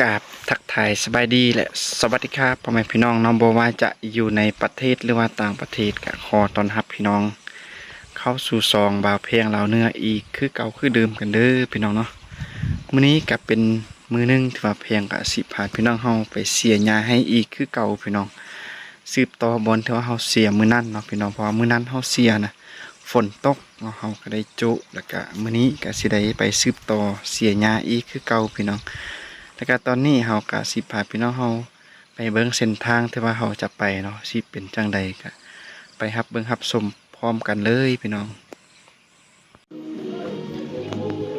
ກາບທັກທາຍສະບາຍດີ ແລະ ສະຫວັດດີຄັບ ພໍ່ແມ່ພີ່ນ້ອງເນາະ, ບໍ່ວ່າຈະຢູ່ໃນປະເທດ ຫຼືວ່າຕ່າງປະເທດ ກະຂໍຕ້ອນຮັບພີ່ນ້ອງເຂົ້າສູ່ຊ່ອງບ່າວແພງລາວເໜືອອີກຄືເກົ່າຄືເດີມກັນເດີພີ່ນ້ອງເນາະ. ມື້ນີ້ກະເປັນມື້ໜຶ່ງທີ່ວ່າແພງກະຊິພາພີ່ນ້ອງເຮົາໄປເສຍຫຍ້າໃຫ້ອີກຄືເກົ່າພີ່ນ້ອງ, ສືບຕໍ່ບ່ອນທີ່ວ່າເຮົາເສຍມື້ນັ້ນເນາະພີ່ນ້ອງ, ເພາະວ່າມື້ນັ້ນເຮົາເສຍນະ ຝົນຕົກເນາະ, ເຮົາກະໄດ້ໂຈະ ແລ້ວກະມື້ນີ້ກະຊິໄດ້ໄປສືບຕໍ່ເສຍຫຍ້າອີກຄືເກົ່າພີ່ນ້ອງ. ແລ້ວກະຕອນນີ້ເຮົາກະຊິພາພີ່ນ້ອງເຮົາໄປເບິ່ງເສັ້ນທາງທີ່ວ່າເຮົາຈະໄປເນາະ, ຊິເປັນຈັ່ງໃດ ກະໄປຮັບເບິ່ງຮັບຊົມພ້ອມກັນເລີຍພີ່ນ້ອງ.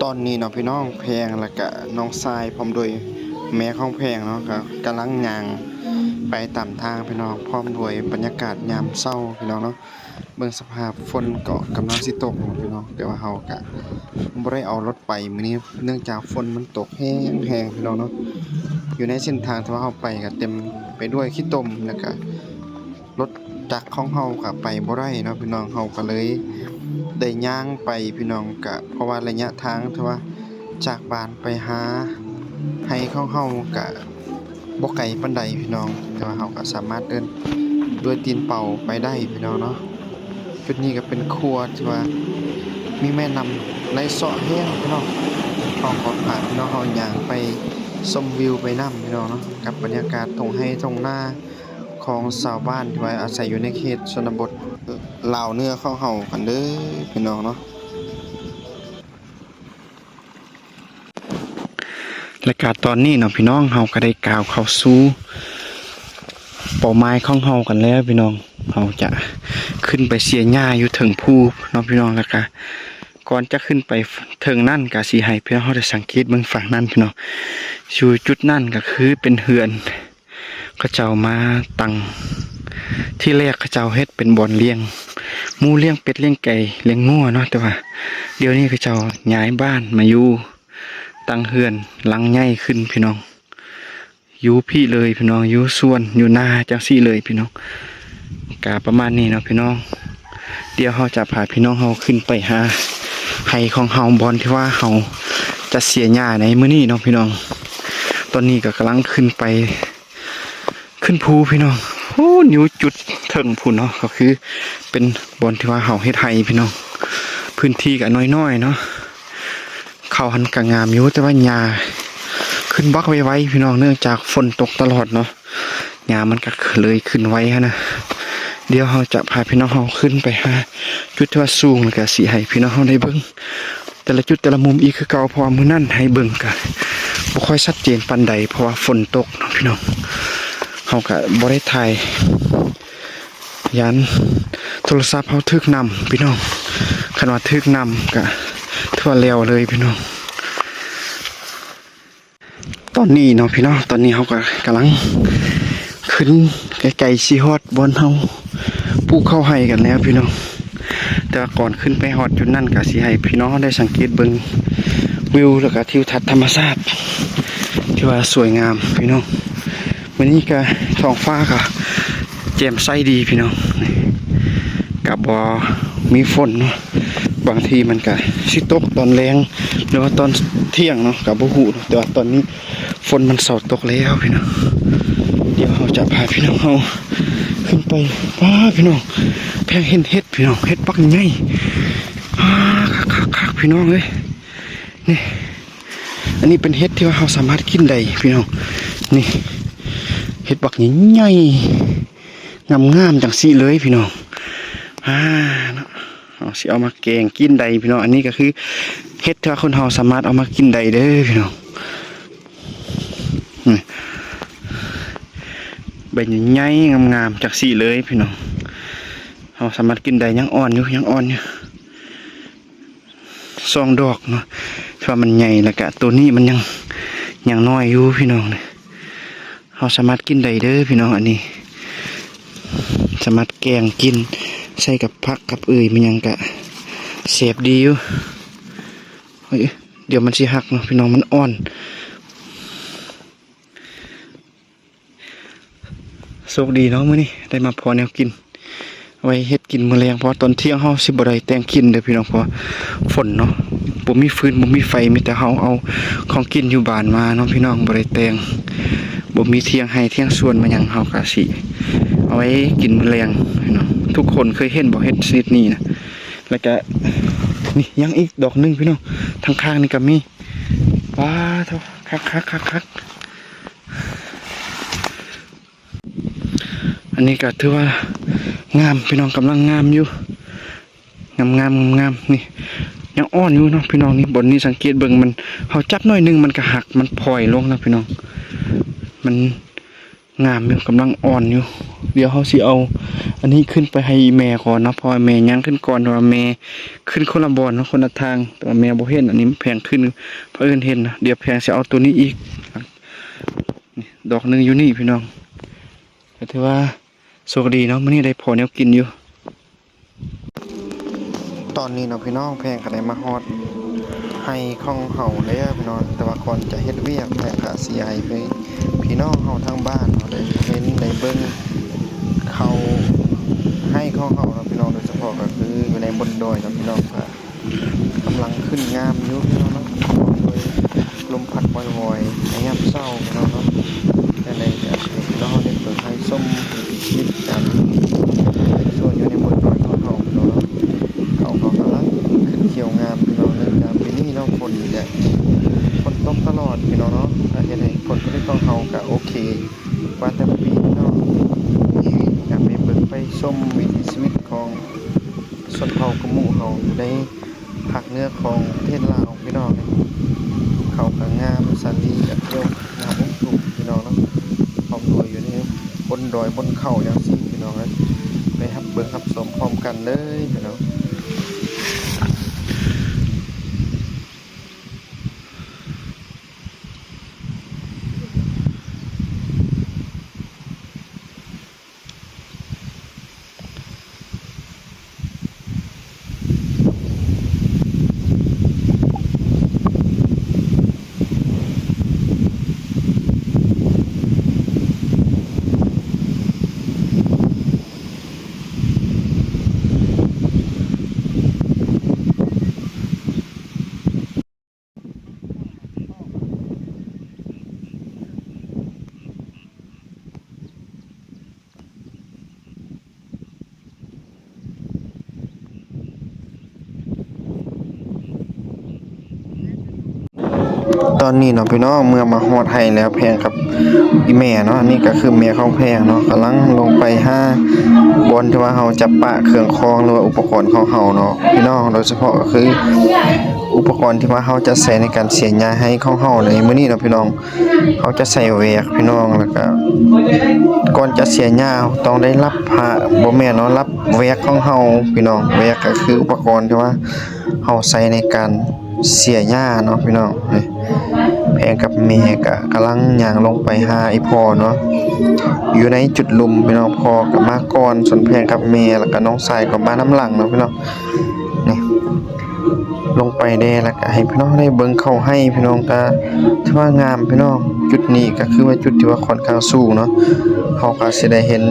ຕອນນີ້ເນາະພີ່ນ້ອງ, ແພງ ແລ້ວກະນ້ອງຊາຍ ພ້ອມດ້ວຍແມ່ຂອງແພງເນາະ ກະກຳລັງຍ່າງໄປຕາມທາງພີ່ນ້ອງ, ພ້ອມດ້ວຍບັນຍາກາດຍາມເຊົ້າພີ່ນ້ອງເນາະ. ເບິ່ງສະພາບຝົນກໍກຳລັງຊິຕົກເນາະພີ່ນ້ອງ, ແຕ່ວ່າເຮົາກະບໍ່ໄດ້ເອົາລົດໄປມື້ນີ້ ເນື່ອງຈາກຝົນມັນຕົກແຮງໆ ພີ່ນ້ອງເນາະ. ຢູ່ໃນເສັ້ນທາງທີ່ວ່າເຮົາໄປກະເຕັມໄປດ້ວຍຂີ້ຕົມ ແລ້ວກະລົດຈັກຂອງເຮົາກະໄປບໍ່ໄດ້ເນາະພີ່ນ້ອງ, ເຮົາກະເລີຍໄດ້ຍ່າງໄປພີ່ນ້ອງ. ກະເພາະວ່າໄລຍະທາງທີ່ວ່າຈາກບ້ານໄປຫາໄຮ່ຂອງເຮົາກະ ບໍ່ໄກປານໃດພີ່ນ້ອງ, ແຕ່ວ່າເຮົາກໍສາມາດເດີນດ້ວຍຕີນເປົ່າໄປໄດ້ພີ່ນ້ອງເນາະ. ຈຸດນີ້ກໍເປັນຂົວທີ່ວ່າມີແມ່ນ້ຳໄຫຼເຊາະແຮງພີ່ນ້ອງ. ເຮົາກໍພາພີ່ນ້ອງເຮົາຍ່າງໄປຊົມວິວໄປນຳພີ່ນ້ອງເນາະ, ກັບບັນຍາກາດທົ່ງໄຮ່ທົ່ງນາຂອງຊາວບ້ານທີ່ວ່າອາໄສຢູ່ໃນເຂດຊົນນະບົດລາວເໜືອຂອງເຮົາກັນເດີພີ່ນ້ອງເນາະ. ແລະກະຕອນນີ້ເນາະພີ່ນ້ອງ, ເຮົາກະໄດ້ກ້າວເຂົ້າສູ່ເປົ້າໝາຍຂອງເຮົາກັນແລ້ວພີ່ນ້ອງ. ເຮົາຈະຂຶ້ນໄປເສຍຫຍ້າຢູ່ເທິງພູເນາະພີ່ນ້ອງ, ແລະກະກ່ອນຈະຂຶ້ນໄປເທິງນັ້ນ ກະຊິໃຫ້ພີ່ນ້ອງເຮົາໄດ້ສັງເກດເບິ່ງຝັ່ງນັ້ນພີ່ນ້ອງ. ຢູ່ຈຸດນັ້ນກະຄືເປັນເຮືອນ ເຂົາເຈົ້າມາຕັ້ງ ທີແລກເຂົາເຈົ້າເຮັດເປັນບ່ອນລ້ຽງໝູ ລ້ຽງເປັດ ລ້ຽງໄກ່ ລ້ຽງງົວເນາະ, ແຕ່ວ່າດຽວນີ້ເຂົາເຈົ້າຍ້າຍບ້ານມາຢູ່ ຕັ້ງເຮືອນຫຼັງໃຫຍ່ຂຶ້ນພີ່ນ້ອງ, ຢູ່ພີ້ເລີຍພີ່ນ້ອງ, ຢູ່ສວນຢູ່ນາຈັ່ງຊີ້ເລີຍພີ່ນ້ອງ. ກະປະມານນີ້ເນາະພີ່ນ້ອງ, ດຽວເຮົາຈະພາພີ່ນ້ອງເຮົາຂຶ້ນໄປຫາໄຮ່ຂອງເຮົາ ບ່ອນທີ່ວ່າເຮົາຈະເສຍຫຍ້າໃນມື້ນີ້ເນາະພີ່ນ້ອງ. ຕອນນີ້ກໍກຳລັງຂຶ້ນໄປ ຂຶ້ນພູພີ່ນ້ອງ, ໂອ້ ຢູ່ຈຸດເທິງພຸ້ນເນາະ, ກໍຄືເປັນບ່ອນທີ່ວ່າເຮົາເຮັດໄຮ່ພີ່ນ້ອງ. ພື້ນທີ່ກໍນ້ອຍໆເນາະ, ເຂົ້າຫັ້ນກໍງາມຢູ່ ແຕ່ວ່າຫຍ້າຂຶ້ນບັກໄວໆພີ່ນ້ອງ, ເນື່ອງຈາກຝົນຕົກຕະຫຼອດເນາະ, ຫຍ້າມັນກໍເລີຍຂຶ້ນໄວຫັ້ນນະ. ດຽວເຮົາຈະພາພີ່ນ້ອງເຮົາຂຶ້ນໄປຫາຈຸດທີ່ວ່າສູງ ແລ້ວກໍຊິໃຫ້ພີ່ນ້ອງເຮົາໄດ້ເບິ່ງ ແຕ່ລະຈຸດແຕ່ລະມຸມອີກຄືເກົ່າ, ເພາະວ່າມື້ນັ້ນໃຫ້ເບິ່ງກະບໍ່ຄ່ອຍຊັດເຈນປານໃດ ເພາະວ່າຝົນຕົກເນາະພີ່ນ້ອງ. ເຮົາກະບໍ່ໄດ້ຖ່າຍ ຢ້ານໂທລະສັບເຮົາຖືກນ້ຳພີ່ນ້ອງ, ຄັນວ່າຖືກນ້ຳກະຖືວ່າແລ້ວເລີຍພີ່ນ້ອງ. ຕອນນີ້ເນາະພີ່ນ້ອງ, ຕອນນີ້ເຮົາກໍກຳລັງຂຶ້ນ ໃກ້ໆຊິຮອດບ່ອນເຮົາປູກເຂົ້າໄຮ່ກັນແລ້ວພີ່ນ້ອງ. ແຕ່ວ່າກ່ອນຂຶ້ນໄປຮອດຈຸດນັ້ນ ກໍຊິໃຫ້ພີ່ນ້ອງເຮົາໄດ້ສັງເກດເບິ່ງວິວ ແລ້ວກໍທິວທັດທຳມະຊາດທີ່ວ່າສວຍງາມພີ່ນ້ອງ. ມື້ນີ້ກໍທ້ອງຟ້າກໍແຈ່ມໃສດີພີ່ນ້ອງ, ກໍບໍ່ມີຝົນເນາະ. ບາງທີມັນກະຊິຕົກຕອນແລງ ຫຼືວ່າຕອນທ່ຽງເນາະ ກະບໍ່ຮູ້ເນາະ, ແຕ່ວ່າຕອນນີ້ຝົນມັນເຊົາຕົກແລ້ວພີ່ນ້ອງ. ດຽວເຮົາຈະພາພີ່ນ້ອງເຮົາຂຶ້ນໄປ. ປ້າ ພີ່ນ້ອງ ແພງເຫັນເຫັດພີ່ນ້ອງ, ເຫັດບັກໃຫຍ່. ອ້າ ຄັກໆໆ ພີ່ນ້ອງເອີຍ, ນີ້ ອັນນີ້ເປັນເຫັດທີ່ວ່າເຮົາສາມາດກິນໄດ້ພີ່ນ້ອງ. ນີ້ ເຫັດບັກໃຫຍ່ໆ ງາມໆ ຈັ່ງຊີ້ເລີຍພີ່ນ້ອງ. ອ່າ ເນາະ ເຮົາຊິເອົາມາແກງກິນໄດ້ພີ່ນ້ອງ. ອັນນີ້ກໍຄືເຫັດທີ່ວ່າຄົນເຮົາສາມາດເອົາມາກິນໄດ້ເດີພີ່ນ້ອງ. ນີ້ ໃບໃຫຍ່ໆ ງາມໆ ຈັ່ງຊີ້ເລີຍພີ່ນ້ອງ. ເຮົາສາມາດກິນໄດ້, ຍັງອ່ອນຢູ່ ຍັງອ່ອນຢູ່. ສອງດອກເນາະ ທີ່ວ່າມັນໃຫຍ່, ແລ້ວກະໂຕນີ້ມັນຍັງ ຍັງນ້ອຍຢູ່ພີ່ນ້ອງ. ນີ້ ເຮົາສາມາດກິນໄດ້ເດີພີ່ນ້ອງ, ອັນນີ້ສາມາດແກງກິນ ໃສ່ກັບຜັກກັບເອີຍ ມັນຫຍັງກະແຊບດີຢູ່. ເອີຍ ດຽວມັນຊິຫັກເນາະພີ່ນ້ອງ, ມັນອ່ອນ. ໂຊກດີເນາະ ມື້ນີ້ໄດ້ມາພໍແນວກິນ ໄວ້ເຮັດກິນມື້ແລງ, ເພາະວ່າຕອນທ່ຽງເຮົາຊິບໍ່ໄດ້ແຕ່ງກິນເດີພີ່ນ້ອງ ເພາະວ່າຝົນເນາະ. ບໍ່ມີຟືນ ບໍ່ມີໄຟ ມີແຕ່ເຮົາເອົາຂອງກິນຢູ່ບ້ານມາເນາະພີ່ນ້ອງ ບໍ່ໄດ້ແຕ່ງ ບໍ່ມີຖຽງໄຮ່ຖຽງສວນມາຫຍັງ ເຮົາກະຊິເອົາໄວ້ກິນມື້ແລງພີ່ນ້ອງ. ທຸກຄົນເຄີຍເຫັນບໍ່ ເຫັດຊະນິດນີ້ນະ? ແລ້ວກະນີ້ຍັງອີກດອກໜຶ່ງພີ່ນ້ອງ ທາງຂ້າງນີ້ກະມີ. ປາໂທ້ ຄັກໆໆໆ. ອັນນີ້ກໍຖືວ່າງາມພີ່ນ້ອງ ກຳລັງງາມຢູ່ ງາມໆໆ ນີ້ຍັງອ່ອນຢູ່ເນາະພີ່ນ້ອງ. ນີ້ ບ່ອນນີ້ສັງເກດເບິ່ງ ມັນ ເຮົາຈັບໜ້ອຍໜຶ່ງ ມັນກໍຫັກ ມັນພອຍລົງແລ້ວພີ່ນ້ອງ. ມັນງາມຢູ່ ກຳລັງອ່ອນຢູ່. ດຽວເຮົາຊິເອົາອັນນີ້ຂຶ້ນໄປໃຫ້ອີ່ແມ່ກ່ອນເນາະ ເພາະວ່າແມ່ຍ່າງຂຶ້ນກ່ອນ ແຕ່ວ່າແມ່ຂຶ້ນຄົນລະບ່ອນເນາະ ຄົນລະທາງ ແຕ່ວ່າແມ່ບໍ່ເຫັນ. ອັນນີ້ແພງຂຶ້ນ ພະເອີນເຫັນນະ. ດຽວແພງຊິເອົາໂຕນີ້ອີກ. ນີ້ ດອກໜຶ່ງຢູ່ນີ້ພີ່ນ້ອງ ກໍຖືວ່າໂຊກດີເນາະ ມື້ນີ້ໄດ້ພໍແນວກິນຢູ່. ຕອນນີ້ເນາະພີ່ນ້ອງ ແພງກໍໄດ້ມາຮອດໄຮ່ຂອງເຮົາແລ້ວພີ່ນ້ອງ. ແຕ່ວ່າກ່ອນຈະເຮັດວຽກ ແພງກໍຊິໃຫ້ໄປ ພີ່ນ້ອງເຮົາທາງບ້ານເນາະ ໄດ້ເຫັນໄດ້ເບິ່ງເຂົ້າໄຮ່ຂອງເຮົາເນາະພີ່ນ້ອງ. ໂດຍສະເພາະກໍຄືຢູ່ໃນບົນດອຍເນາະພີ່ນ້ອງ ກໍ ກຳລັງຂຶ້ນງາມຢູ່ພີ່ນ້ອງເນາະ ໂດຍລົມພັດວອຍໆ ໃນຍາມເຊົ້າພີ່ນ້ອງເນາະ. ຈັ່ງໃດກໍໃຫ້ພີ່ນ້ອງໄດ້ເບິ່ງໃຫ້ຊົມ ຕິດຕາມ ສ່ວນຢູ່ໃນບົນດອຍຂອງເຮົາພີ່ນ້ອງເນາະ ເຂົ້າກໍກຳລັງຂຶ້ນຂຽວງາມພີ່ນ້ອງ. ເນື່ອງຈາກປີນີ້ເນາະ ຝົນຈະ ຝົນຕົກຕະຫຼອດພີ່ນ້ອງເນາະ ກໍເຮັດໃຫ້ຜົນຜະລິດຂອງເຮົາກໍໂອເຄກວ່າແຕ່ລະປີພີ່ນ້ອງ. ກໍໄປເບິ່ງໄປຊົມວິຖີຊີວິດຂອງ ຊົນເຜົ່າກະໝູເຮົາຢູ່ໃນພາກເໜືອຂອງປະເທດລາວພີ່ນ້ອງ. ເຂົ້າກະງາມ ສາລີກະຂຽວ ງາມອຸທຸມພີ່ນ້ອງເນາະ ພ້ອມດ້ວຍຢູ່ໃນບົນດອຍບົນເຂົາຈັ່ງຊີ້ພີ່ນ້ອງເອີຍ. ໄປຮັບເບິ່ງຮັບຊົມພ້ອມກັນເລີຍພີ່ນ້ອງ. ຕອນນີ້ເນາະພີ່ນ້ອງ ເມື່ອມາຮອດໄຮ່ແລ້ວ ແພງກັບອີ່ແມ່ເນາະ ອັນນີ້ກໍຄືແມ່ຂອງແພງເນາະ ກຳລັງລົງໄປຫາບ່ອນທີ່ວ່າເຮົາຈະປະເຄື່ອງຂອງ ຫຼືວ່າອຸປະກອນຂອງເຮົາເນາະພີ່ນ້ອງ. ໂດຍສະເພາະກໍຄືອຸປະກອນທີ່ວ່າເຮົາຈະໃຊ້ໃນການເສຍຫຍ້າໄຮ່ຂອງເຮົາໃນມື້ນີ້ເນາະພີ່ນ້ອງ. ເຮົາຈະໃສ່ແວກພີ່ນ້ອງ ແລ້ວກະກ່ອນຈະເສຍຫຍ້າເຮົາຕ້ອງໄດ້ລັບຜ້າ ບໍ່ແມ່ນເນາະ ລັບແວກຂອງເຮົາພີ່ນ້ອງ. ແວກກໍຄືອຸປະກອນທີ່ວ່າເຮົາໃຊ້ໃນການເສຍຫຍ້າເນາະພີ່ນ້ອງ. ນີ້ ແພງກັບແມ່ກະກຳລັງຍ່າງລົງໄປຫາອີ່ພໍ່ເນາະ ຢູ່ໃນຈຸດລຸ່ມພີ່ນ້ອງ. ພໍ່ກໍມາກ່ອນ ສ່ວນແພງກັບແມ່ ແລ້ວກະນ້ອງຊາຍກໍມານຳຫຼັງເນາະພີ່ນ້ອງ. ນີ້ ລົງໄປແດ່ ແລ້ວກະໃຫ້ພີ່ນ້ອງໄດ້ເບິ່ງເຂົ້າໄຮ່ພີ່ນ້ອງ ກະຖືວ່າງາມພີ່ນ້ອງ. ຈຸດນີ້ກະຄືວ່າຈຸດທີ່ວ່າຂ້ອນຂ້າງສູງເນາະ ເຮົາກະຊິໄດ້ເຫັນ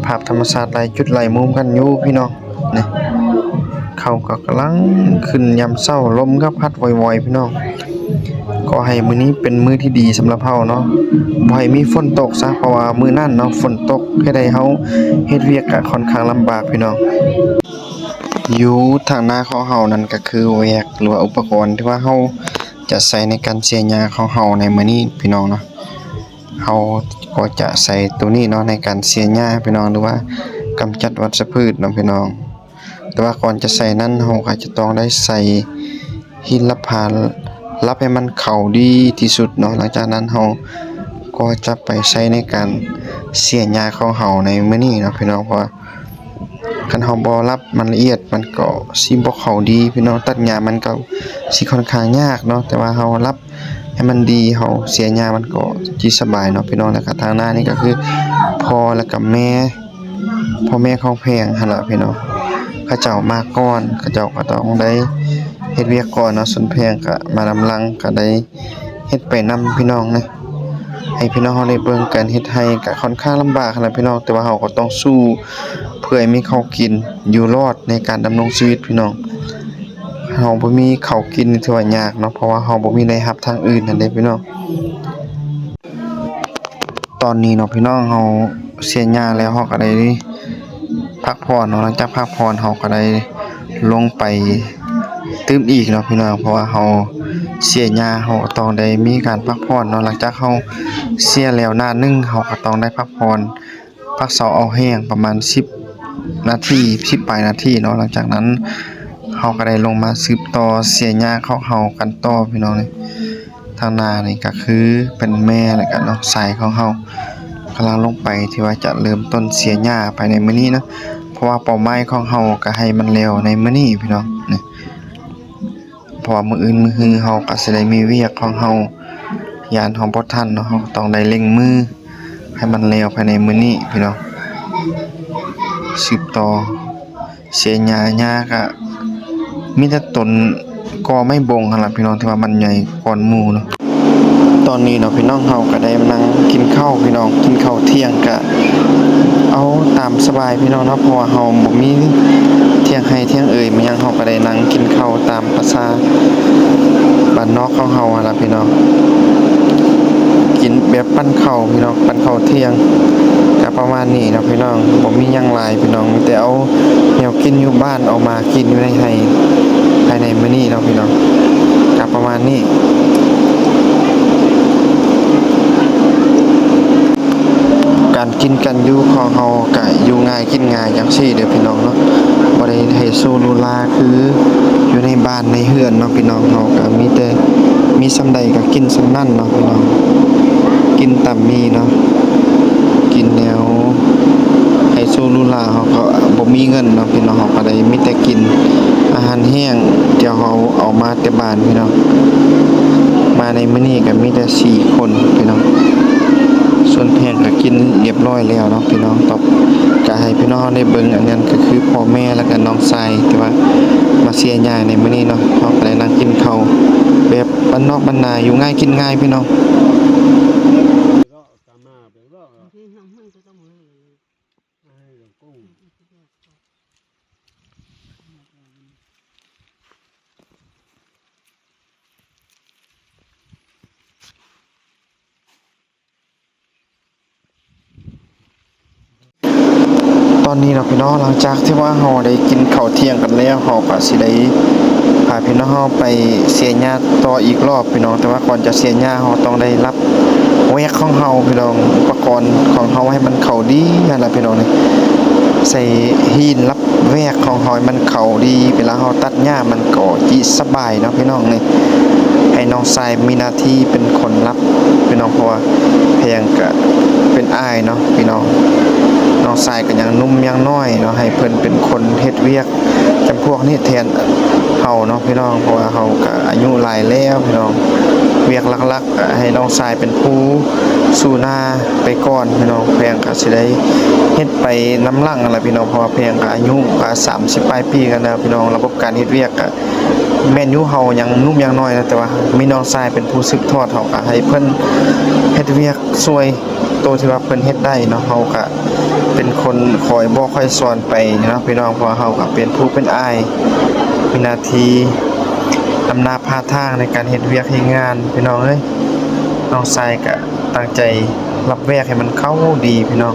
ພາບທຳມະຊາດຫຼາຍຈຸດຫຼາຍມຸມກັນຢູ່ພີ່ນ້ອງ. ນີ້ ເຂົາກໍກຳລັງຂຶ້ນຍາມເຊົ້າ ລົມກໍພັດວອຍໆພີ່ນ້ອງ. ຂໍໃຫ້ມື້ນີ້ເປັນມື້ທີ່ດີສຳລັບເຮົາເນາະ ບໍ່ໃຫ້ມີຝົນຕົກຊະ ເພາະວ່າມື້ນັ້ນເນາະ ຝົນຕົກເຮັດໃຫ້ເຮົາເຮັດວຽກກະຂ້ອນຂ້າງລຳບາກພີ່ນ້ອງ. ຢູ່ທາງໜ້າຂອງເຮົານັ້ນກໍຄືແວກ ຫຼືວ່າອຸປະກອນທີ່ວ່າເຮົາຈະໃຊ້ໃນການເສຍຫຍ້າຂອງເຮົາໃນມື້ນີ້ພີ່ນ້ອງເນາະ. ເຮົາກໍຈະໃຊ້ໂຕນີ້ເນາະໃນການເສຍຫຍ້າພີ່ນ້ອງ ຫຼືວ່າກຳຈັດວັດຊະພືດເນາະພີ່ນ້ອງ. ແຕ່ວ່າກ່ອນຈະໃສ່ນັ້ນ ເຮົາກໍຈະຕ້ອງໄດ້ໃສ່ຫີນລັບພາ ລັບໃຫ້ມັນເຂົ້າດີທີ່ສຸດເນາະ. ຫຼັງຈາກນັ້ນເຮົາກໍຈະໄປໃຊ້ໃນການເສຍຫຍ້າຂອງເຮົາໃນມື້ນີ້ເນາະພີ່ນ້ອງ. ເພາະວ່າຄັນເຮົາບໍ່ລັບມັນລະອຽດ ມັນກໍຊິບໍ່ເຂົ້າດີພີ່ນ້ອງ. ຕັດຫຍ້າມັນກໍຊິຂ້ອນຂ້າງຍາກເນາະ ແຕ່ວ່າເຮົາລັບ ໃຫ້ມັນດີ ເຮົາເສຍຫຍ້າມັນກໍຊິສະບາຍເນາະພີ່ນ້ອງ. ແລ້ວກະທາງໜ້ານີ້ກໍຄືພໍ່ ແລ້ວກະແມ່ ພໍ່ແມ່ຂອງແພງຫັ້ນລະພີ່ນ້ອງ ເຂົາເຈົ້າມາກ່ອນ ເຂົາເຈົ້າກໍຕ້ອງໄດ້ເຮັດວຽກກ່ອນເນາະ. ສ່ວນແພງກະມານຳຫຼັງ ກະໄດ້ເຮັດໄປນຳພີ່ນ້ອງນະ ໃຫ້ພີ່ນ້ອງເຮົາໄດ້ເບິ່ງການເຮັດໄຮ່. ກະຂ້ອນຂ້າງລຳບາກຫັ້ນລະພີ່ນ້ອງ ແຕ່ວ່າເຮົາກໍຕ້ອງສູ້ເພື່ອໃຫ້ມີເຂົ້າກິນຢູ່ລອດໃນການດຳລົງຊີວິດພີ່ນ້ອງ. ເຮົາບໍ່ມີເຂົ້າກິນ ຖືວ່າຍາກເນາະ ເພາະວ່າເຮົາບໍ່ມີລາຍຮັບທາງອື່ນຫັ້ນເດ້ພີ່ນ້ອງ. ຕອນນີ້ເນາະພີ່ນ້ອງ ເຮົາເສຍຫຍ້າແລ້ວ ເຮົາກໍໄດ້ພັກຜ່ອນເນາະ. ຫຼັງຈາກພັກຜ່ອນ ເຮົາກໍໄດ້ລົງໄປຕື່ມອີກເນາະພີ່ນ້ອງ ເພາະວ່າເຮົາເສຍຫຍ້າ ເຮົາກໍຕ້ອງໄດ້ມີການພັກຜ່ອນເນາະ. ຫຼັງຈາກເຮົາເສຍແລ້ວໜ້າໜຶ່ງ ເຮົາກໍຕ້ອງໄດ້ພັກຜ່ອນ ພັກເຊົາເອົາແຮງປະມານສິບນາທີ ສິບປາຍນາທີເນາະ. ຫຼັງຈາກນັ້ນ ເຮົາກໍໄດ້ລົງມາສືບຕໍ່ເສຍຫຍ້າຂອງເຮົາກັນຕໍ່ພີ່ນ້ອງເອີຍ. ທາງໜ້ານີ້ກໍຄືເປັນແມ່ ແລ້ວກໍນ້ອງຊາຍຂອງເຮົາກຳລັງລົງໄປ ທີ່ວ່າຈະເລີ່ມຕົ້ນເສຍຫຍ້າພາຍໃນມື້ນີ້ເນາະ ເພາະວ່າເປົ້າໝາຍຂອງເຮົາກໍໃຫ້ມັນແລ້ວໃນມື້ນີ້ພີ່ນ້ອງ ນີ້ ເພາະວ່າມື້ອື່ນມື້ຮືເຮົາກໍຊິໄດ້ມີວຽກຂອງເຮົາ ຢ້ານເຮົາບໍ່ທັນເນາະ ເຮົາກໍຕ້ອງໄດ້ເລັ່ງມືໃຫ້ມັນແລ້ວພາຍໃນມື້ນີ້ພີ່ນ້ອງ. ສືບຕໍ່ເສຍຫຍ້າ ຫຍ້າກະມີແຕ່ຕົ້ນ ກໍໄມ້ບົງຫັ້ນລະພີ່ນ້ອງ ທີ່ວ່າມັນໃຫຍ່ກ່ອນໝູ່ເນາະ. ຕອນນີ້ເນາະພີ່ນ້ອງ ເຮົາກະໄດ້ມານັ່ງກິນເຂົ້າພີ່ນ້ອງ ກິນເຂົ້າທ່ຽງກະເອົາຕາມສະບາຍພີ່ນ້ອງເນາະ ເພາະວ່າເຮົາບໍ່ມີທ່ຽງໄຮ່ທ່ຽງເອີຍມາຫຍັງ ເຮົາກະໄດ້ນັ່ງກິນເຂົ້າຕາມພາສາບ້ານນອກຂອງເຮົາຫັ້ນລະພີ່ນ້ອງ. ກິນແບບປັ້ນເຂົ້າພີ່ນ້ອງ ປັ້ນເຂົ້າທ່ຽງ ກະປະມານນີ້ເນາະພີ່ນ້ອງ ບໍ່ມີຫຍັງຫຼາຍພີ່ນ້ອງ ມີແຕ່ເອົາແນວກິນຢູ່ບ້ານເອົາມາ ກິນຢູ່ໃນໄຮ່ພາຍໃນມື້ນີ້ເນາະພີ່ນ້ອງ ກໍປະມານນີ້. ການກິນການຢູ່ຂອງເຮົາກໍຢູ່ງ່າຍກິນງ່າຍຈັ່ງຊີ້ເດີພີ່ນ້ອງເນາະ ບໍ່ໄດ້ໄຮໂຊຫຼູຫຼາຄືຢູ່ໃນບ້ານໃນເຮືອນເນາະພີ່ນ້ອງ. ເຮົາກໍມີແຕ່ມີສ່ຳໃດກໍກິນສ່ຳນັ້ນເນາະພີ່ນ້ອງ ກິນຕາມມີເນາະ ກິນແນວ ໄຮໂຊຫຼູຫຼາເຮົາກໍບໍ່ມີເງິນເນາະພີ່ນ້ອງ ເຮົາກໍໄດ້ມີແຕ່ກິນອາຫານແຫ້ງທີ່ເຮົາເອົາມາແຕ່ບ້ານພີ່ນ້ອງ. ມາໃນມື້ນີ້ກໍມີແຕ່ສີ່ຄົນພີ່ນ້ອງ ສ່ວນແພງກໍກິນລຽບຮ້ອຍແລ້ວເນາະພີ່ນ້ອງ. ຕອບກໍໃຫ້ພີ່ນ້ອງເຮົາໄດ້ເບິ່ງ ອັນນັ້ນກໍຄືພໍ່ແມ່ ແລ້ວກໍນ້ອງຊາຍທີ່ວ່າມາເສຍຫຍ້າໃນມື້ນີ້ເນາະ. ເຮົາກໍໄດ້ນັ່ງກິນເຂົ້າແບບບ້ານນອກບ້ານນາ ຢູ່ງ່າຍກິນງ່າຍພີ່ນ້ອງ. ຕອນນີ້ເນາະພີ່ນ້ອງ ຫຼັງຈາກທີ່ວ່າເຮົາໄດ້ກິນເຂົ້າທ່ຽງກັນແລ້ວ ເຮົາກໍຊິໄດ້ພາພີ່ນ້ອງເຮົາໄປເສຍຫຍ້າຕໍ່ອີກລອບພີ່ນ້ອງ. ແຕ່ວ່າກ່ອນຈະເສຍຫຍ້າ ເຮົາຕ້ອງໄດ້ລັບແວກຂອງເຮົາພີ່ນ້ອງ ອຸປະກອນຂອງເຮົາໃຫ້ມັນເຂົ້າດີຫັ້ນລະພີ່ນ້ອງ ນີ້ ໃສ່ຫີນລັບແວກຂອງເຮົາໃຫ້ມັນເຂົ້າດີ ເວລາເຮົາຕັດຫຍ້າມັນກໍຈິສະບາຍເນາະພີ່ນ້ອງ. ນີ້ ໃຫ້ນ້ອງຊາຍມີໜ້າທີ່ເປັນຄົນລັບພີ່ນ້ອງ ເພາະວ່າແພງກະເປັນອ້າຍເນາະພີ່ນ້ອງ ນ້ອງຊາຍກໍຍັງໜຸ່ມຍັງນ້ອຍເນາະ ໃຫ້ເພິ່ນເປັນຄົນເຮັດວຽກຈຳພວກນີ້ແທນເຮົາເນາະພີ່ນ້ອງ ເພາະວ່າເຮົາກະອາຍຸຫຼາຍແລ້ວພີ່ນ້ອງ. ວຽກຫຼັກໆກະໃຫ້ນ້ອງຊາຍເປັນຜູ້ສູ້ໜ້າໄປກ່ອນພີ່ນ້ອງ ແພງກະຊິໄດ້ເຮັດໄປນຳຫຼັງຫັ້ນລະພີ່ນ້ອງ ເພາະວ່າແພງກະອາຍຸກະສາມສິບປາຍປີກັນແລ້ວພີ່ນ້ອງ. ລະບົບການເຮັດວຽກກະ ແມ່ນຢູ່ເຮົາຍັງໜຸ່ມຍັງນ້ອຍນະ ແຕ່ວ່າມີນ້ອງຊາຍເປັນຜູ້ສືບທອດ ເຮົາກະໃຫ້ເພິ່ນເຮັດວຽກຊ່ວຍໂຕທີ່ວ່າເພິ່ນເຮັດໄດ້ເນາະ. ເຮົາກະເປັນຄົນຄອຍບອກຄອຍສອນໄປເນາະພີ່ນ້ອງ ເພາະວ່າເຮົາກະເປັນຜູ້ເປັນອ້າຍ ມີໜ້າທີ່ນຳໜ້າພາທາງໃນການເຮັດວຽກເຮັດງານພີ່ນ້ອງເອີຍ. ນ້ອງຊາຍກະຕັ້ງໃຈ ລັບແວກໃຫ້ມັນເຂົ້າດີພີ່ນ້ອງ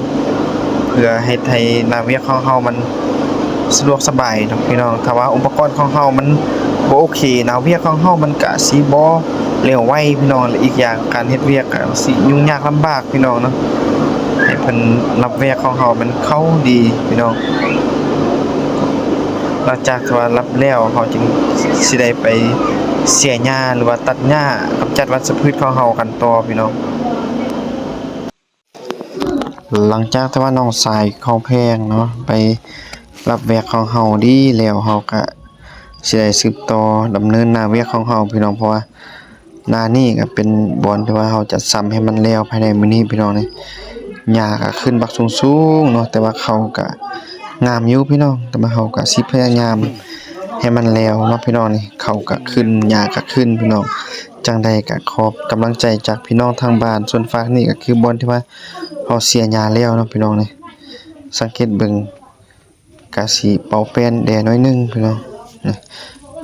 ເພື່ອເຮັດໃຫ້ໜ້າວຽກຂອງເຮົາມັນສະດວກສະບາຍເນາະພີ່ນ້ອງ. ຖ້າວ່າອຸປະກອນຂອງເຮົາມັນບໍ່ໂອເຄ ໜ້າວຽກຂອງເຮົາມັນກະຊິບໍ່ແລ້ວໄວພີ່ນ້ອງ ແລະ ອີກຢ່າງການເຮັດວຽກກະຊິຫຍຸ້ງຍາກລຳບາກພີ່ນ້ອງເນາະ. ໃຫ້ເພິ່ນລັບແວກຂອງເຮົາມັນເຂົ້າດີພີ່ນ້ອງ. ຫຼັງຈາກທີ່ວ່າລັບແລ້ວ ເຮົາຈຶ່ງຊິໄດ້ໄປເສຍຫຍ້າ ຫຼືວ່າຕັດຫຍ້າ ກຳຈັດວັດຊະພືດຂອງເຮົາກັນຕໍ່ພີ່ນ້ອງ. ຫຼັງຈາກທີ່ວ່ານ້ອງຊາຍຂອງແພງເນາະ ໄປລັບແວກຂອງເຮົາດີແລ້ວ ເຮົາກະຊິໄດ້ສືບຕໍ່ດຳເນີນໜ້າວຽກຂອງເຮົາພີ່ນ້ອງ ເພາະວ່າໜ້ານີ້ກະເປັນບ່ອນທີ່ວ່າເຮົາຈະຊຳໃຫ້ມັນແລ້ວພາຍໃນມື້ນີ້ພີ່ນ້ອງ. ນີ້ ຫຍ້າກະຂຶ້ນບັກສູງໆເນາະ ແຕ່ວ່າເຂົ້າກະງາມຢູ່ພີ່ນ້ອງ ແຕ່ວ່າເຮົາກະຊິພະຍາຍາມໃຫ້ມັນແລ້ວເນາະພີ່ນ້ອງ. ນີ້ ເຂົ້າກະຂຶ້ນ ຫຍ້າກະຂຶ້ນພີ່ນ້ອງ. ຈັ່ງໃດກະຂໍກຳລັງໃຈຈາກພີ່ນ້ອງທາງບ້ານ. ສ່ວນຟາກນີ້ກະຄືບ່ອນທີ່ວ່າເຮົາເສຍຫຍ້າແລ້ວເນາະພີ່ນ້ອງ. ນີ້ ສັງເກດເບິ່ງ ກະຊິເປົ່າແປ້ນແດ່ໜ້ອຍໜຶ່ງພີ່ນ້ອງ. ນີ້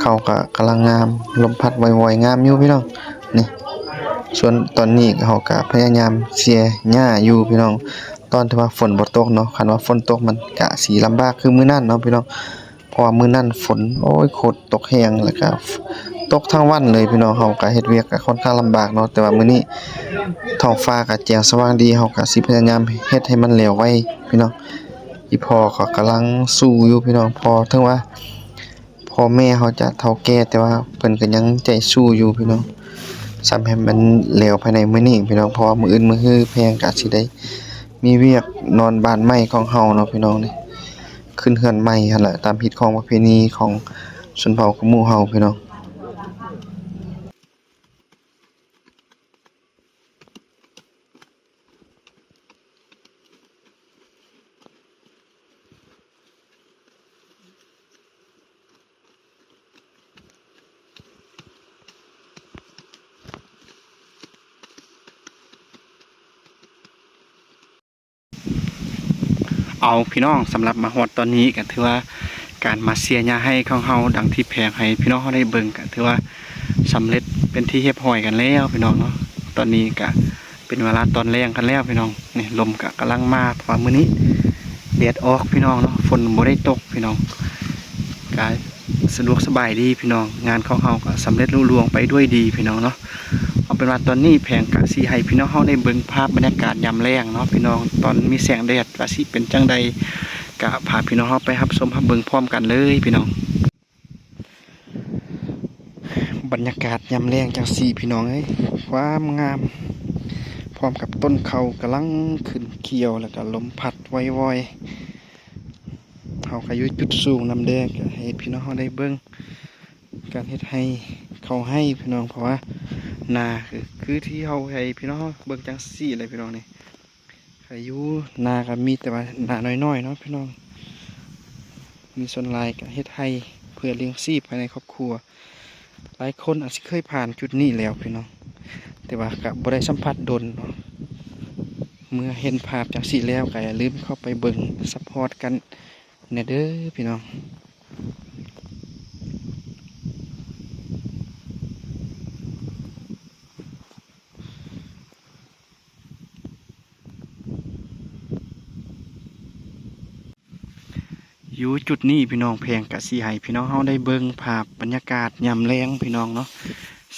ເຂົາກະກຳລັງງາມ ລົມພັດວອຍໆ ງາມຢູ່ພີ່ນ້ອງ. ນີ້ ສ່ວນຕອນນີ້ເຮົາກະພະຍາຍາມເສຍຫຍ້າຢູ່ພີ່ນ້ອງ ຕອນທີ່ວ່າຝົນບໍ່ຕົກເນາະ. ຄັນວ່າຝົນຕົກມັນກະຊິລຳບາກຄືມື້ນັ້ນເນາະພີ່ນ້ອງ ເພາະວ່າມື້ນັ້ນຝົນ ໂອ້ຍ ໂຄດຕົກແຮງ ແລ້ວກະຕົກທັງວັນເລີຍພີ່ນ້ອງ. ເຮົາກະເຮັດວຽກກະຄ່ອນຂ້າງລຳບາກເນາະ ແຕ່ວ່າມື້ນີ້ທ້ອງຟ້າກະແຈ້ງສະຫວ່າງດີ ເຮົາກະຊິພະຍາຍາມເຮັດໃຫ້ມັນແລ້ວໄວພີ່ນ້ອງ. ອີ່ພໍ່ກໍກຳລັງສູ້ຢູ່ພີ່ນ້ອງ ເພາະເຖິງວ່າ ພໍ່ແມ່ເຮົາຈະເຖົ້າແກ່ ແຕ່ວ່າເພິ່ນກໍຍັງໃຈສູ້ຢູ່ພີ່ນ້ອງ ຊ້ຳໃຫ້ມັນແລ້ວພາຍໃນມື້ນີ້ພີ່ນ້ອງ ເພາະວ່າມື້ອື່ນມື້ຮືແພງກໍຊິໄດ້ມີວຽກນອນບ້ານໃໝ່ຂອງເຮົາເນາະພີ່ນ້ອງ. ນີ້ຂຶ້ນເຮືອນໃໝ່ຫັ້ນແຫຼະ ຕາມຮີດຄອງປະເພນີຂອງຊົນເຜົ່າຂະໝູ່ເຮົາພີ່ນ້ອງ. ເອົາພີ່ນ້ອງ ສຳລັບມາຮອດຕອນນີ້ກໍຖືວ່າ ການມາເສຍຫຍ້າໄຮ່ຂອງເຮົາ ດັ່ງທີ່ແພງໃຫ້ພີ່ນ້ອງເຮົາໄດ້ເບິ່ງ ກໍຖືວ່າສຳເລັດເປັນທີ່ຮຽບຮ້ອຍກັນແລ້ວພີ່ນ້ອງເນາະ. ຕອນນີ້ກໍເປັນເວລາຕອນແລງກັນແລ້ວພີ່ນ້ອງ. ນີ້ລົມກໍກຳລັງມາ ເພາະວ່າມື້ນີ້ແດດອອກພີ່ນ້ອງເນາະ ຝົນບໍ່ໄດ້ຕົກພີ່ນ້ອງ ກໍ ສະດວກສະບາຍດີພີ່ນ້ອງ ງານຂອງເຮົາກໍສຳເລັດລຸລ່ວງໄປດ້ວຍດີພີ່ນ້ອງເນາະ. ເອົາເປັນວ່າຕອນນີ້ແພງກະຊິໃຫ້ພີ່ນ້ອງເຮົາໄດ້ເບິ່ງພາບບັນຍາກາດຍາມແລງເນາະພີ່ນ້ອງ ຕອນມີແສງແດດວ່າຊິເປັນຈັ່ງໃດ ກະພາພີ່ນ້ອງເຮົາໄປຮັບຊົມຮັບເບິ່ງພ້ອມກັນເລີຍພີ່ນ້ອງ. ບັນຍາກາດຍາມແລງຈັ່ງຊີ້ພີ່ນ້ອງເອີຍ ຄວາມງາມ ພ້ອມກັບຕົ້ນເຂົ້າກຳລັງຂຶ້ນຂຽວ ແລ້ວກະລົມພັດວອຍໆ. ເຮົາກໍຢູ່ຈຸດສູງນຳແດ່ ກໍໃຫ້ພີ່ນ້ອງເຮົາໄດ້ເບິ່ງການເຮັດໄຮ່ ເຂົ້າໄຮ່ພີ່ນ້ອງ ເພາະວ່ານາ ຄື ຄືທີ່ເຮົາໃຫ້ພີ່ນ້ອງເຮົາເບິ່ງຈັ່ງຊີ້ແຫຼະພີ່ນ້ອງ. ນີ້ ໃຜຢູ່ນາກໍມີແຕ່ວ່ານານ້ອຍໆເນາະພີ່ນ້ອງ ມີສ່ວນຫຼາຍກໍເຮັດໄຮ່ເພື່ອລ້ຽງຊີບພາຍໃນຄອບຄົວ. ຫຼາຍຄົນອາດຊິເຄີຍຜ່ານຈຸດນີ້ແລ້ວພີ່ນ້ອງ ແຕ່ວ່າກໍບໍ່ໄດ້ສຳຜັດດົນເນາະ. ເມື່ອເຫັນພາບຈັ່ງຊີ້ແລ້ວ ກໍຢ່າລືມເຂົ້າໄປເບິ່ງຊັບພອດກັນແດ່ເດີພີ່ນ້ອງ. ຢູ່ຈຸດນີ້ພີ່ນ້ອງ ແພງກະຊິໃຫ້ພີ່ນ້ອງເຮົາໄດ້ເບິ່ງພາບບັນຍາກາດຍາມແລງພີ່ນ້ອງເນາະ.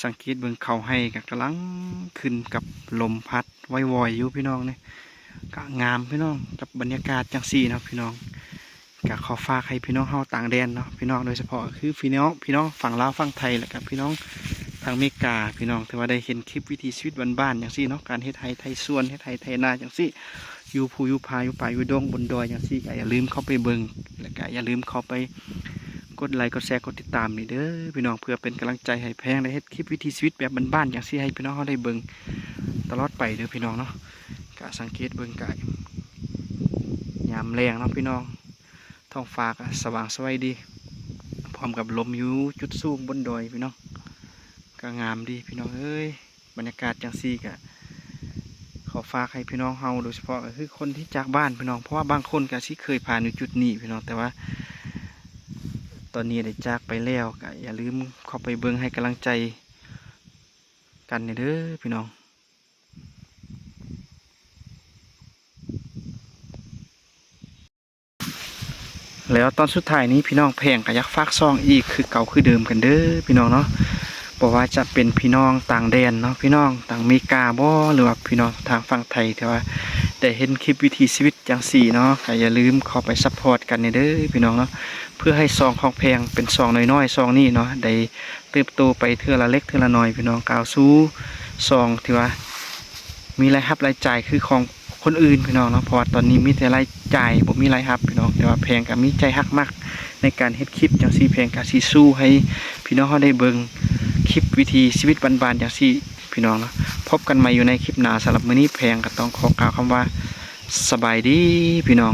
ສັງເກດເບິ່ງເຂົ້າໄຮ່ກະກຳລັງຂຶ້ນກັບລົມພັດວອຍໆຢູ່ພີ່ນ້ອງ. ນີ້ກະງາມພີ່ນ້ອງ ກັບບັນຍາກາດຈັ່ງຊີ້ເນາະພີ່ນ້ອງ. ກະຂໍຝາກໃຫ້ພີ່ນ້ອງເຮົາຕ່າງແດນເນາະ ພີ່ນ້ອງ ໂດຍສະເພາະຄືພີ່ນ້ອງ ພີ່ນ້ອງຝັ່ງລາວຝັ່ງໄທ ແລ້ວກະພີ່ນ້ອງທາງເມກາ ພີ່ນ້ອງທີ່ວ່າໄດ້ເຫັນຄລິບວິຖີຊີວິດບ້ານໆຈັ່ງຊີ້ເນາະ ການເຮັດໄຮ່ໄຖສວນ ເຮັດໄຮ່ໄຖນາຈັ່ງຊີ້ ຢູ່ພູຢູ່ຜາ ຢູ່ປ່າຢູ່ດົງບົນດອຍຈັ່ງຊີ້ ກະຢ່າລືມເຂົ້າໄປເບິ່ງ ແລ້ວກະຢ່າລືມເຂົ້າໄປກົດໄລ ກົດແຊ ກົດຕິດຕາມນີ້ເດີພີ່ນ້ອງ ເພື່ອເປັນກຳລັງໃຈໃຫ້ແພງໄດ້ເຮັດຄລິບວິຖີຊີວິດແບບບ້ານໆຈັ່ງຊີ້ໃຫ້ພີ່ນ້ອງເຮົາໄດ້ເບິ່ງຕະຫຼອດໄປເດີພີ່ນ້ອງເນາະ. ກະສັງເກດເບິ່ງກະຍາມແລງເນາະພີ່ນ້ອງ ທ້ອງຟ້າກະສະຫວ່າງສະໄຫວດີ ພ້ອມກັບລົມຢູ່ຈຸດສູງບົນດອຍພີ່ນ້ອງ ກະງາມດີພີ່ນ້ອງເອີຍ. ບັນຍາກາດຈັ່ງຊີ້ກະຂໍຝາກໃຫ້ພີ່ນ້ອງເຮົາ ໂດຍສະເພາະກະຄືຄົນທີ່ຈາກບ້ານພີ່ນ້ອງ ເພາະວ່າບາງຄົນກະຊິເຄີຍຜ່ານຢູ່ຈຸດນີ້ພີ່ນ້ອງ ແຕ່ວ່າຕອນນີ້ໄດ້ຈາກໄປແລ້ວ ກະຢ່າລືມເຂົ້າໄປເບິ່ງໃຫ້ກຳລັງໃຈກັນແດ່ເດີພີ່ນ້ອງ. ແລ້ວຕອນສຸດທ້າຍນີ້ພີ່ນ້ອງ ແພງກໍຢາກຝາກຊ່ອງອີກຄືເກົ່າຄືເດີມກັນເດີພີ່ນ້ອງເນາະ ບໍ່ວ່າຈະເປັນພີ່ນ້ອງຕ່າງແດນເນາະ ພີ່ນ້ອງທາງເມກາບໍ ຫຼືວ່າພີ່ນ້ອງທາງຝັ່ງໄທ ທີ່ວ່າໄດ້ເຫັນຄລິບວິຖີຊີວິດຈັ່ງຊີ້ເນາະ ກໍຢ່າລືມເຂົ້າໄປຊັບພອດກັນແດ່ເດີພີ່ນ້ອງເນາະ ເພື່ອໃຫ້ຊ່ອງຂອງແພງເປັນຊ່ອງນ້ອຍໆ ຊ່ອງນີ້ເນາະ ໄດ້ເຕີບໂຕໄປເທື່ອລະເລັກເທື່ອລະນ້ອຍພີ່ນ້ອງ ກ້າວສູ່ຊ່ອງທີ່ວ່າ ມີລາຍຮັບລາຍຈ່າຍຄືຂອງຄົນອື່ນພີ່ນ້ອງເນາະ ເພາະວ່າຕອນນີ້ມີແຕ່ລາຍຈ່າຍບໍ່ມີລາຍຮັບພີ່ນ້ອງ ແຕ່ວ່າແພງກໍມີໃຈຮັກມັກໃນການເຮັດຄລິບຈັ່ງຊີ້ ແພງກໍຊິສູ້ໃຫ້ພີ່ນ້ອງເຮົາໄດ້ເບິ່ງຄລິບວິຖີຊີວິດບ້ານໆຈັ່ງຊີ້ພີ່ນ້ອງເນາະ. ພົບກັນໃໝ່ຢູ່ໃນຄລິບໜ້າ ສຳລັບມື້ນີ້ແພງກໍຕ້ອງຂໍກ່າວຄຳວ່າ ສະບາຍດີພີ່ນ້ອງ.